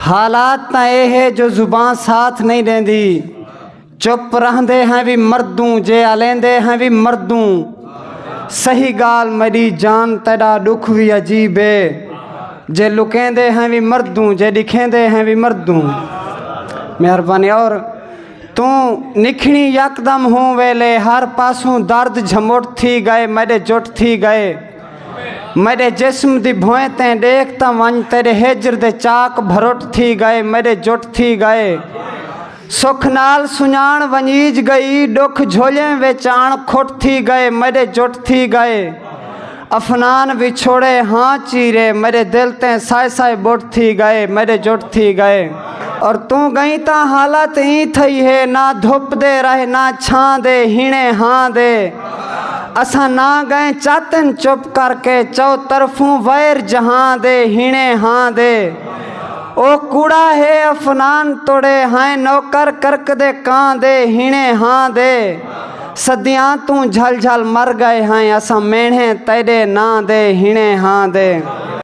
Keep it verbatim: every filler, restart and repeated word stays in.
حالات تاں اے ہے جو زبان ساتھ نہیں ݙیندی۔ چپ رہندے ہیں وی مردوں، جے الیندے ہیں وی مردوں۔ صحیح ڳالھ میݙی جان، تیݙا ݙکھ وی عجیب ہے۔ جے لکیندے ہیں وی مردوں، جے ݙکھیندے ہیں وی مردوں۔ مہربانی۔ اور توں نکھڑی یکدم ہوں ویلے، ہر پاسوں درد جھمٹ تھی ڳئے، میݙے جٹ تھی ڳئے۔ میݙے جسم دی بھوئیں تیں ݙیکھ تاں ونڄ، تیݙے ہجر دے چاک بھرٹ تھی ڳئے، میݙے جٹ تھی ڳئے۔ سکھ نال سنڄاݨ ونڄیج ڳئی، ݙکھ جھولیں وچ آݨ کھٹ تھی ڳئے، میݙے جٹ تھی ڳئے۔ افنان وچھوڑے ہاں چیرے، میݙے دل تیں سائے سائے ٻٹ تھی ڳئے، میݙے جٹ تھی ڳئے۔ اور توں ڳئیں تاں حالت ایں تھئی ہے، نہ دھپ دے رہ نہ چھاں دے، ہیݨے ہاں دے۔ اساں نہ ڳئیں چاتن چپ کر کے، چو طرفوں ویر جہاں دے، ہیݨے ہاں دے۔ او کوڑا ہے افنان توڑے، ہیں نوکر کرک دے کاں دے، ہیݨے ہاں دے۔ صدیاں توں جھل جھل مر ڳئے ہیں، اساں مینڑھیں تیݙے ناں دے، ہیݨے ہاں دے۔